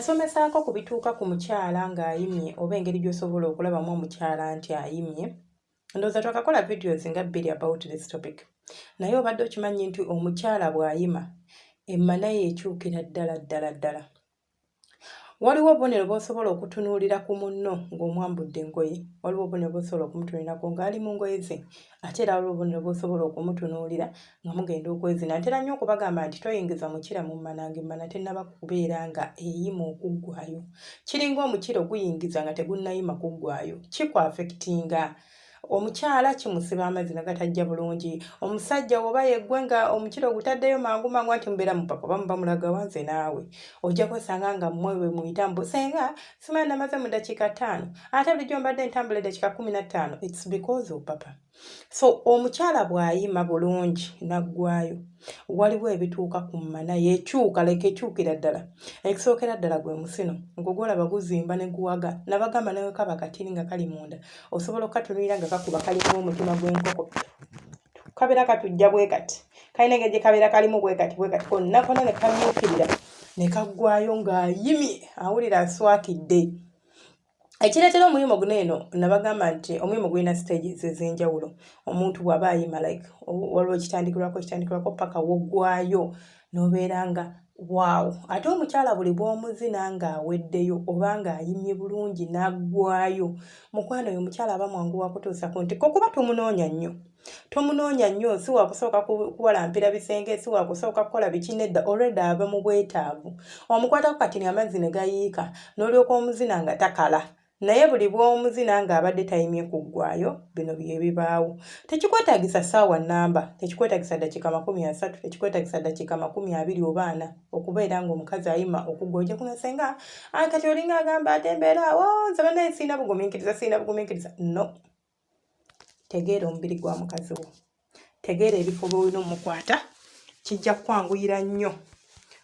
Nasomesaako ku bituuka ku mukyala ng'ayimye oba engeri gy'osobola okulabamu omukyala nti ayimye. Ndowooza twakakola videos nga bbiri about this topic. Naye obadde okimanyi nti omukyala bw'ayima emmana ye ekyukira ddala ddala ddala. Waliwo obubonero bw'osobola okutunuulira ku munno ng'omwambudde engoye, waliwo obubonero bw'osobola okumutunuulirako ng'ali mu ngoye ze, ate era waliwo obubonero bw'osobola okumutunuulira nga mugenda okwezina. Ntera nnyo okubagamba nti toyingiza mukira mu mmana ng'emmana tennaba kubeera nga eyima okuggwaayo. Kiringa omukira oguyingiza nga tegunnayima kuggwaayo, kikuaffectinga. Omukyala kimusiba amazzi nga gatajja bulungi. Omusajja woba yeggwe nga omukira ogutaddeyo mangu mangu anti mubeera mupapa oba muba mulagawa nze naawe ojja kwesanga nga mmwe bwe muyita mbu senga simanyi namaze mu ddakiika 5, ate bulijjo mbadde ntambula eddakiika 15. It's because of papa. So omukyala bw'ayima bulungi n'aggwayo, waliwo ebituuka ku mmana yekyuka, like ekyukira ddala. Ekisookera ddala gwe musino ng'ogwo olaba guzimba ne guwaga. Nabagamba nawe kaba katini nga kali munda, osobola okukatunuulira nga kakuba kalimu omutima gw'enkoko, kabeera katujja bwe kati, kalina engeri gye kabeera kalimu bwe kati bwe kati konna konna ne kamyukirira ne kaggwayo ng'ayimye, awulira aswakidde. Ekireetera omuyimo guno eno, nabagamba nti omuyimo gulina stages ez'enjawulo. Omuntu bw'aba ayima, like waliwo ekitandikirwako, ekitandikirwako paka woggwayo n'obeera nga waawo. Ate omukyala buli bw'omuzina ng'aweddeyo oba ng'ayimye bulungi n'aggwayo, mukwano, oyo omukyala aba mwangu wa kutuusa ku ntikko kuba tomunoonya nnyo, tomunoonya nnyo. Si wakusooka kuwalampira bisenge, si wakusooka kukola biki, nedda, already aba mu bwetaavu. Omukwatako katini amazzi ne gayiika n'olyoka omuzina nga takala. Naye buli bw'omuzina ng'abadde tayimye kuggwayo, bino bye bibaawo. Tekikwetaagisa ssaawa nnamba, tekikwetaagisa ddakiika 30, tekikwetaagisa ddakiika 20 oba 40 okubeera ng'omukazi ayima okuggwa. Ojja kunasenga kati olinga agamba ate embeera awo nze bannaye siina bugumiikiriza, siina bugumiikiriza. No, tegeera omubiri gwa mukazi wo, tegeera ebifo by'olina omukwata, kijja kukwanguyira nnyo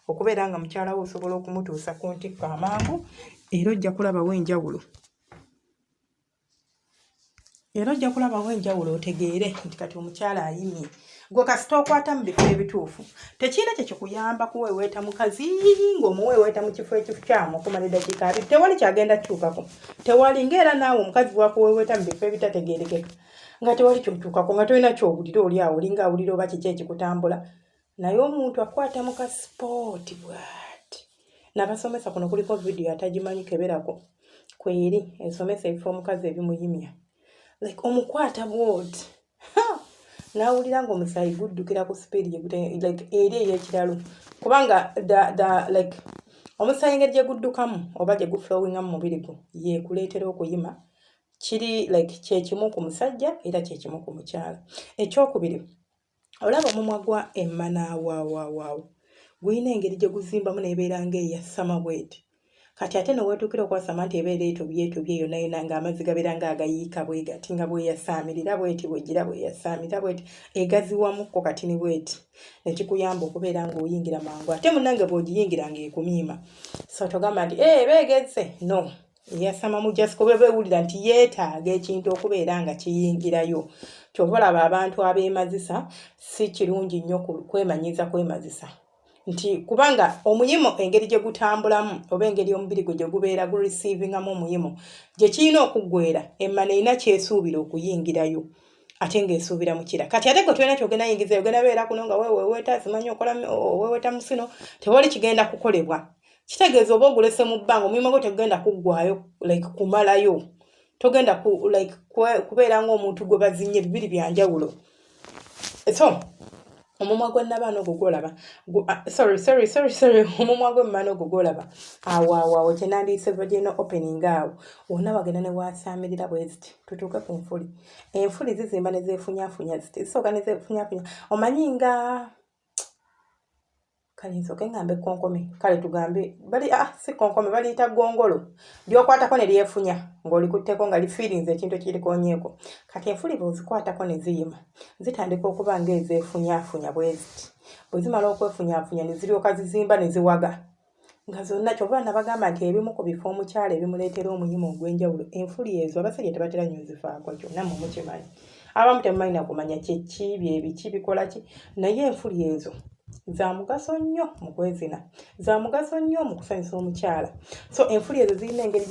okubeera nga mukyala wo osobola okumutuusa ku ntikko amangu, era ojja kulabawo enjawulo, era ojja kulabawo enjawulo, otegeere nti kati omukyala ayimye. Gwe kasita okwata mu bifo ebituufu, tekirina kye kikuyamba kuweeweeta mukazi ng'omuweeweeta mu kifo ekikyamu okumala eddakiika 20, tewali kyagenda kukyukako, tewali. Ng'era naawe omukazi bwakuweeweeta mu bifo ebitategeerekeka nga tewali kyotuukako, nga tolina kyowulira, oli awo olinga awulira oba kiki ekikutambula. Naye omuntu akwata mu ka spot bw'ati, nabasomesa kuno kuliko vidiyo, atagimanyi keberako kweri esomesa ebifo omukazi ebimuyimya. Like omukwata bw'oti n'awulira ng'omusaayi guddukira ku sipiidi, like eri ey'ekiralu, kubanga the like omusaayi engeri gye guddukamu oba gye guflowinga mu mubiri gwo yekuleetera okuyima. Kiri like kyekimu ku musajja era kyekimu ku mukyala. Ekyokubiri, olaba omumwa gwa emmana awaawaawo gulina engeri gye guzimbamu n'ebeera ng'eyasama bweti. Kati ate neweetuukira okwasama nti ebeera etobye etobye yonna yonna, ng'amazzi gabeera ng'agayiika bwe gati, nga bweyasaamirira bweti, bwegira bweyasaamirira bweti, egaziwamukko katini bweti, nekikuyamba okubeera ng'oyingira mangu. Ate munnange bw'ogiyingira ng'ekumiima, so togamba nti ee beegezze no eyasamamu, just kuba beewulira nti yeetaaga ekintu okubeera nga kiyingirayo. Kyova olaba abantu abeemazisa, si kirungi nnyo kwemanyiza kwemazisa, nti kubanga omuyimo engeri gye gutambulamu oba engeri omubiri gwe gye gubeera gureceivingamu omuyimo gye kirina okuggwera, emmana erina kyesuubira okuyingirayo, ate ng'esuubira mukira. Kati ate gwe tolina kyogenda yingizayo, ogenda beera kuno nga weeweeweta, simanyi okola oweeweta musino, tewali kigenda kukolebwa. Kitegeeza oba ogulese mu bbanga, omuyimo gwo tegugenda kuggwayo, like kumalayo, togenda ku like kubeera ng'omuntu gwe bazinye, bibiri byanjawulo. So omumwa gwa nnabaana ogwo gwolaba, sorry, sorry, sorry, sorry, omumwa gw'emmana ogwo gwolaba awo awo awo, kyenandiyise vaginal opening, awo wonna wagenda ne wasaamirira bwe ziti. Tutuuke ku nfuli. Enfuli zizimba ne zeefunyaafunya ziti, zisooka ne zeefunyaafunya, omanyi nga kale nsooke ngambe konkome, kale tugambe bali, ah, si konkome, baliyita gongolo lyokwatako ne lyefunya ng'olikutteko nga lifiirinze ekintu ekirikonyeeko. Kati enfuli bw'ozikwatako ne ziyima, zitandika okuba ng'ezeefunyaafunya bwe ziti. Bwe zimala okwefunyaafunya ne ziryoka zizimba ne ziwaga nga zonna. Kyova nabagamba nti ebimu ku bifo omukyala ebimuleetera omuyima ogw'enjawulo, enfuli ezo. Abasajja tebatera nnyo zifaako, kyonna mmwe mukimanyi, abamu temumanyi na kumanya kyeki, byebiki, bikola ki, naye enfuli ezo Za mugaso nnyo mu kwezina, za mugaso nnyo mu kusanyusa omukyala. So enfuli ezo zirina engeri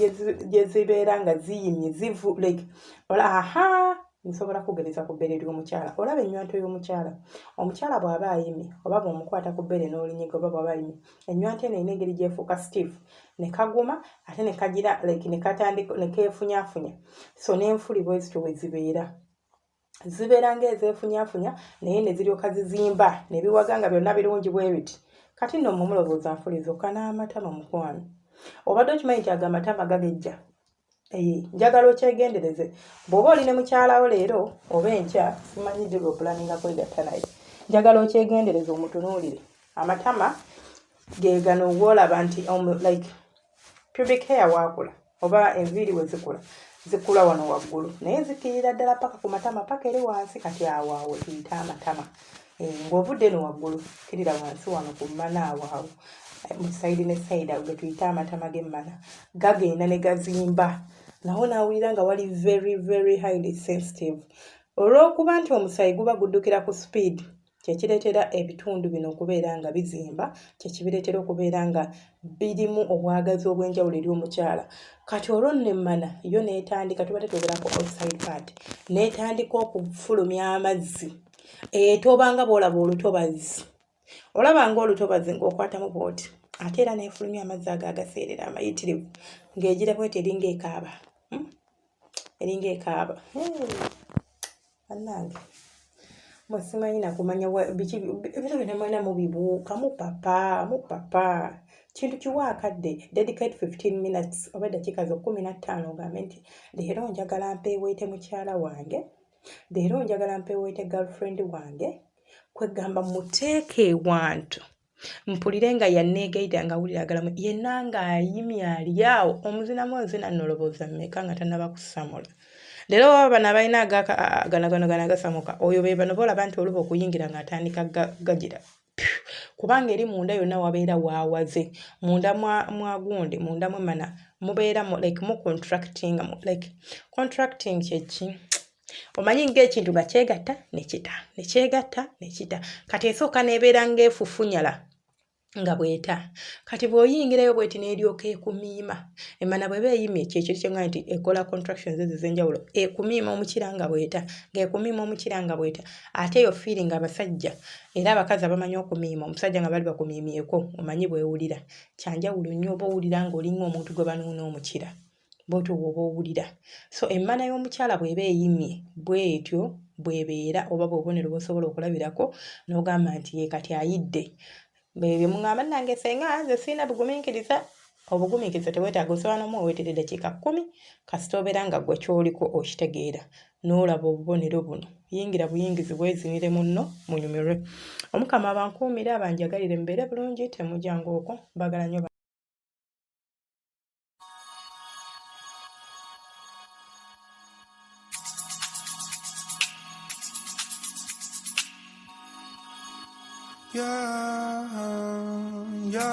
gye zibeera nga ziyimye zivu like aha. Nsobola kugereza ku bbere ly'omukyala. Olaba ennywanto y'omukyala, omukyala bw'aba ayimye oba bw'omukwata ku bbere n'olinyiga oba bw'aba ayimye, ennywanto eno erina engeri gy'efuuka stiff ne kaguma ate ne kagira like ne katandika ne keefunyafunya. So n'enfuli bwe zityo bwe zibeera, zibeera ng'ezeefunyafunya naye ne ziryoka zizimba ne biwaga nga byonna birungi bwe biti. Kati nno mmwe mulowooza nfuli zokka n'amatama? Mukwano, obadde okimanyi nti ago amatama gagejja? Njagala okyegendereze bw'oba oli ne mukyalawo leero oba enkya, simanyi ddi lw'opulaninga kwegatta naye, njagala okyegendereze omutunuulire amatama ge gano gw'olaba nti like pubic hair waakula oba enviiri we zikula, zikula wano waggulu naye zikkirira ddala paka ku matama, paka eri wansi. Kati awo awo tuyite amatama. Ng'ovudde eno waggulu kkirira wansi wano ku mmana awo awo mu side ne side, awo ge tuyite amatama g'emmana gagenda ne gazimba, nawo n'awulira nga wali very very highly sensitive olw'okuba nti omusaayi guba guddukira ku speed. Kyekireetera ebitundu bino okubeera nga bizimba, kyekibireetera okubeera nga birimu obwagazi obw'enjawulo eri omukyala. Kati olwo nno emmana yo n'etandika, tubadde twogerako outside part, n'etandika okufulumya amazzi, etoba nga bw'olaba olutobazi, olaba nga olutobazi ng'okwatamu bw'oti, ate era n'efulumya amazzi ago agaseerera amayitirivu ng'egira bweti eringa ekaaba, Eringa ekaaba. Bannange, mwe simanyi nakumanya biki ebiro byonna mwena mubibuuka mupapa mupapa. Kintu kiwa akadde, dedicate 15 minutes oba eddakiika zo 15, ogambe nti leero njagala mpeeweete mukyala wange, leero njagala mpeeweete girlfriend wange, kwegamba muteeke ewantu mpulire nga yanneegayirira nga awulira agalamu yenna ng'ayimye ali awo omuzinamu ozina nnolobooza mmeka nga tannaba kusamula. Leero baba bano abalina gano agasamuka, oyo be bano bolaba nti oluba okuyingira ng'atandika gagira kubanga eri munda yonna wabeera waawaze munda mwa gundi munda mwemana mubeera like mu contracting, like contracting kyeki omanyi ng'ekintu nga kyegatta ne kita ne kyegatta ne kita. Kati esooka n'ebeera ng'efufunyala nga bweta. Kati bw'oyingirayo bweti n'eryoka ekumiima emana bw'eba eyimye, kyekyo kyenga nti ekola contractions ezo ez'enjawulo, ekumiima omukira nga bweta, ng'ekumiima omukira nga bweta. Ate eyo feeling abasajja era abakazi abamanyi okumiima omusajja nga bali bakumiimyeko omanyi bwewulira kyanjawulo nnyo, oba owulira ng'olinga omuntu gwe banuuna omukira bwotyo bw'oba owulira. So emmana y'omukyala bw'eba eyimye bw'etyo bw'ebeera oba bw'obubonero bw'osobola okulabirako n'ogamba nti ye kati ayidde. Bye muŋŋamba nange senga nze sirina bugumiikiriza. Obugumiikiriza tewetaaga, osobola n'omuweweetera eddakiika 10 kasita obeera nga ggwe ky'oliko okitegeera n'olaba obubonero buno. Yingira buyingizi bwezinire munno munyumirwe. Omukama abankuumire abanjagalire mubeere bulungi temujanga okwo mbagala nnyo. Yeah, yeah.